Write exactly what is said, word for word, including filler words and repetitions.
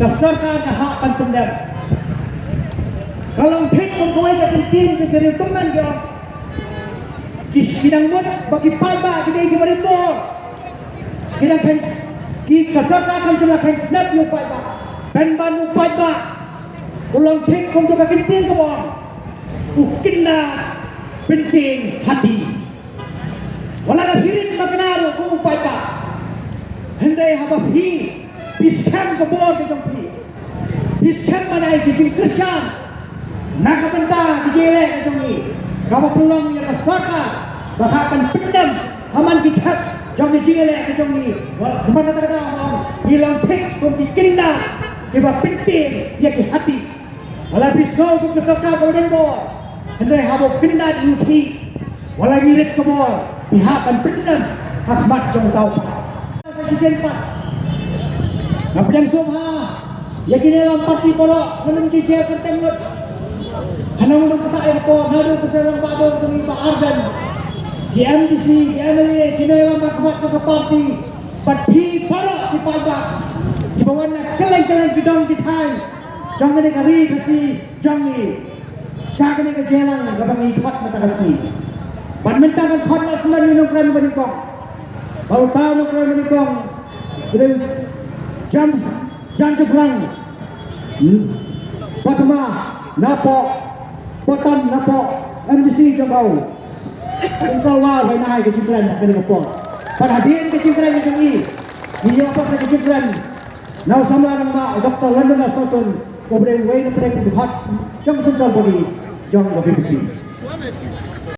Ka sorkar ka hap ban pyndem. Ka long thik kum kawei ka kyntien jong ka riew tymmen jong ki, ki dang mut ba ki paidbah ki dei kiba rit bor. Ki dang pyn, ki, ka sorkar kan shu la pynsnep ïa u paidbah. Pynban u paidbah u long thik kum ka kyntien kaba ong, u khynnah pyntieng hati. Wat la da phi rit ma khynnah ruh kum u paidbah, hynrei haba phi, phi skhem ka bor ka jong phi, phi skhem ban ai ka jingkyrshan na ka bynta ka jingïaleh ka jong ngi, kaba pynlong ïa ka sorkar ba hap ban pyndem ha man ki khep jong ka jingïaleh ka jong ngi. Wat, namar kata ka daw, ngi long thik kum ki khynnah kiba pyntieng ïa ki hati. Wat la phi sngew kum ka sorkar kaba don bor, hynrei haba u khynnah u thiah, wat la ngi rit ka bor, phi hap ban pyndem ha khmat jong uta u paidbah. Sa shisien pat nga pdiang sngewbha ïa ki nongïalam party baroh, ngan ym ju jer kyrteng lut. Hana ngan ym ktah ïa ka por, naduh ka seng rangbah jong ngi Bah Ardent, ki MDC, ki MLA, ki nongïalam ba khmat jong ka party, bad phi baroh ki paidbah kiba wan na kylleng kylleng ki dong ki thaiñ jong kane ka ri Khasi jong ngi sha kane ka jingïalang kaba ngi khot mynta ka sngi. Bad mynta ngan khot na snem ïa u nongkren ba nyngkong. Bad uta u nongkren ba nyngkong u dei Jan, Jan Shaphrang Pathma napoh, Pathma napoh MDC jong ka Central Ward, ba in ai ka jingkren ha kane ka por. Bad hadien ka jingkren jong i, ngi ïoh pat sa ka jingkren na u samla rangbah, u Doctor London Sohtun, uba dei uwei na pdeng u dkhot jong ka Central Body jong ka VPP.